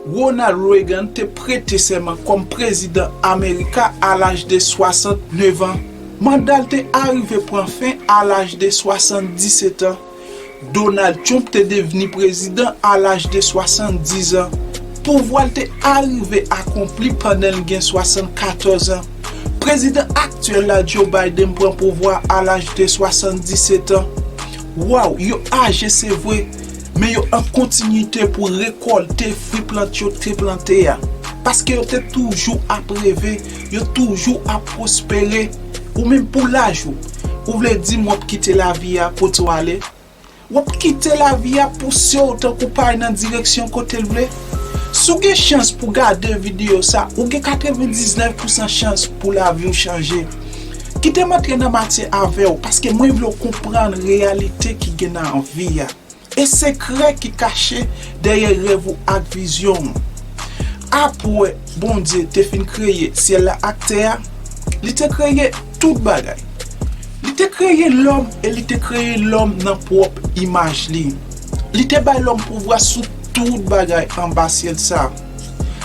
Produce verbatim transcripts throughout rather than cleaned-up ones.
Ronald Reagan te prete sèman kòm prezidan Amerika a laj de swasantnèf an. Manda l te arive pran fen a laj de swasanndisèt an. Donald Trump te devni prezidan a laj de swasanndis an. Pouvwa l te arive akonpli pandan l gen swasannkatòz an. Prezidan aktyèl la, Joe Biden, pran pouvwa a laj de swasanndisèt an. Waw, yo aje, se vre, men yo an kontinite pou rekòlte fwi plant yo te plante a. Paske yo te toujou ap reve, yo toujou ap pwospere. Ou menm, pou laj ou, ou vle di m w ap kite lavi a kote w ale? W ap kite lavi a pouse w tankou pay nan direksyon kote l vle? Si w gen chans pou gade videyo sa, ou gen katrevendiznèf pousan chans pou lavi w chanje. Kite m antre nan matyè avè w, paske mwen vle w konprann reyalite ki gen nan vi a. E sekrè ki kache dèyè rèv ou ak vizyon w. Apre Bondye te fin kreye syèl la ak tè a, li te kreye tout bagay. Li te kreye lòm e li te kreye lòm nan pwòp imaj li. Li te bay lòm pouvwa sou tout bagay anba syèl sa.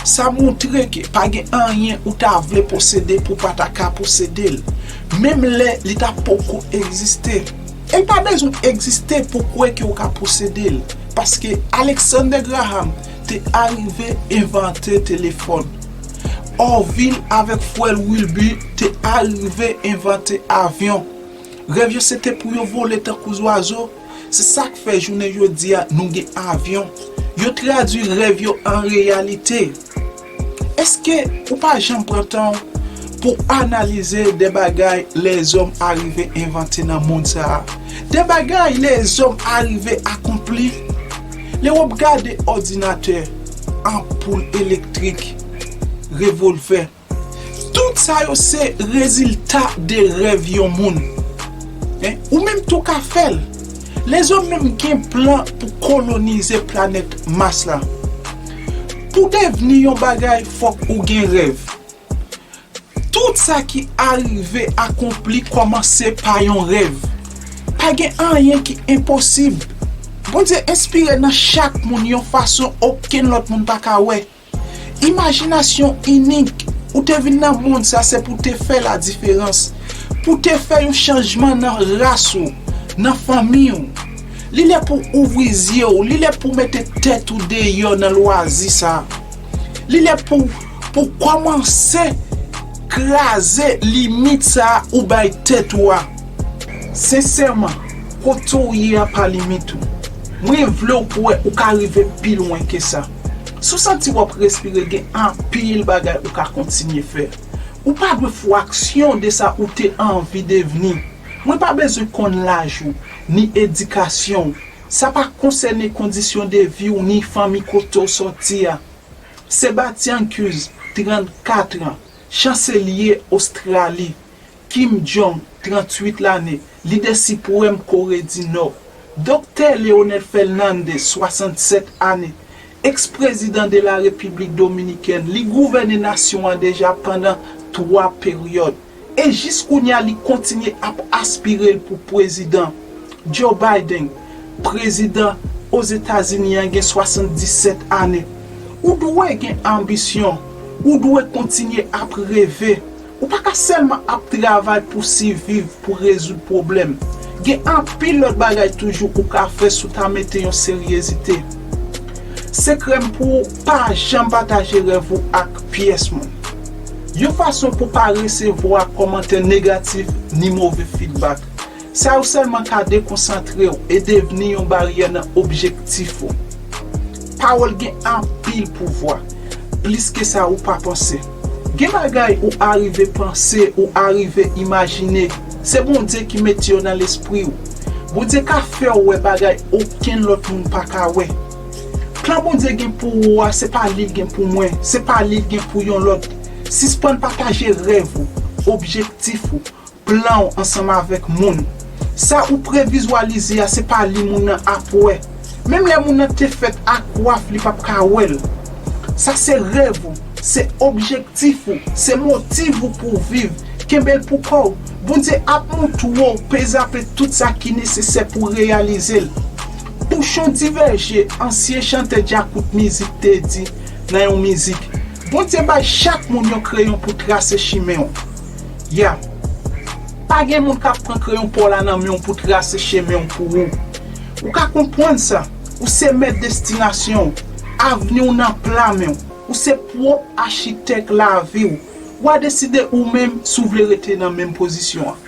Sa montre ke pa gen anyen ou ta vle posede pou pa ta ka posede l, menm lè li ta poko egziste. E l pa bezwen egziste pou kwè ke w ka posede l, paske Alexander Graham te arive envante telefòn. Orville avèk frè l Wilbur te arive envante avyon. Rèv yo se te pou yo vole tankou zwazo. Se sa k fè jounen jodi a nou gen avyon. Yo tradui rèv yo an reyalite. Èske ou pa janm pran tan w pou analize de bagay lèzòm arive envante nan mond sa a? De bagay lèzòm arive akonpli? Lè w ap gade òdinatè, anpoul elektrik, revolvè, tout sa yo se rezilta de rèv yon moun. En, ou menm tou ka fè l. Lèzòm menm gen plan pou kolonize planèt Mas la. Pou devni yon bagay, fòk ou gen rèv. Tout sa ki arive akonpli kòmanse pa yon rèv. Pa gen anyen ki enposib. Bondye enspire nan chak moun yon fason okenn lòt moun pa ka wè. Imajinasyon inik. Ou te vin nan mond sa, se pou te fè ladiferans, pou te fè yon chanjman nan ras ou, nan fanmi w. Li lè pou ouvri zye w, li lè pou mete tèt ou deyò nan lwazi sa. Li lè pou, pou kòmanse kraze limit sa ou bay tèt ou a. Sensèman, kote w ye a pa limit ou. Mwen vle w pou wè ou ka rive pi lwen ke sa. Si w santi w ap respire, gen anpil bagay ou ka kontinye fè. Ou pa dwe fraksyon de sa ou te anvi devni. Mwen pa bezwen konn laj ou, ni edikasyon w. Sa pa konsène kondisyon de vi w, ni fanmi kote w sòti a. Sebastien Kurz, trannkat an, chanselye Ostrali. Kim Jong, tranntuit lane, lidè siprèm Kore di Nò. Doktè Leonel Fernandez, swasannsèt ane, eks-prezidan de la Repiblik Dominikèn, li gouvène nasyon an deja pandan twa peryòd. E jis kounye a, li kontinye ap aspire l pou prezidan. Joe Biden, prezidan Ozetazini an, gen swasanndisèt ane. Ou dwe gen anbisyon. Ou dwe kontinye ap reve. Ou pa ka sèlman ap travay pou siviv, pou rezoud pwoblèm. Gen anpil lòt bagay toujou ou ka fè si w ta mete yon seryezite. Sekrè m pou ou, pa janm pataje rèv ou ak pyès moun. Yon fason pou pa resevwa kòmantè negatif ni move feedback. Sa yo sèlman ka dekonsantre w e devni yon baryè nan objektif ou. Pawòl gen anpil pouvwa, plis ke sa ou pa panse. Gen bagay ou arive panse, ou arive imajine, se Bondye ki mete yo nan lespri w. Bondye ka fè w wè bagay okenn lòt moun pa ka wè. Plan Bondye gen pou ou a, se pa li l gen pou mwen, se pa li l gen pou yon lòt. Sispann pataje rèv ou, objektif ou, plan w ansanm avèk moun. Sa ou previzwalize a, se pa li moun nan ap wè. Menm lè moun nan te fèt ak waf, li p ap ka wè l. Sa se rèv ou, se objektif ou, se motiv ou pou w viv. Kenbe l pou kò w. Bondye ap montre w pezape tout sa ki nesesè pou w reyalize l. Pouchon Diverje, ansyen chantè djakout mizik, te di, nan yon mizik. Bondye bay chak moun yon kreyon pou trase chimen w. Ya. Pa gen moun k ap pran kreyon pa w la nan men w pou trase chemen w pou ou. Ou ka konprann sa. Ou se mèt destinasyon w. Avni w nan pla men w. Ou se pwòp achitèk lavi w. W a deside ou menm si w vle rete nan menm pozisyon an.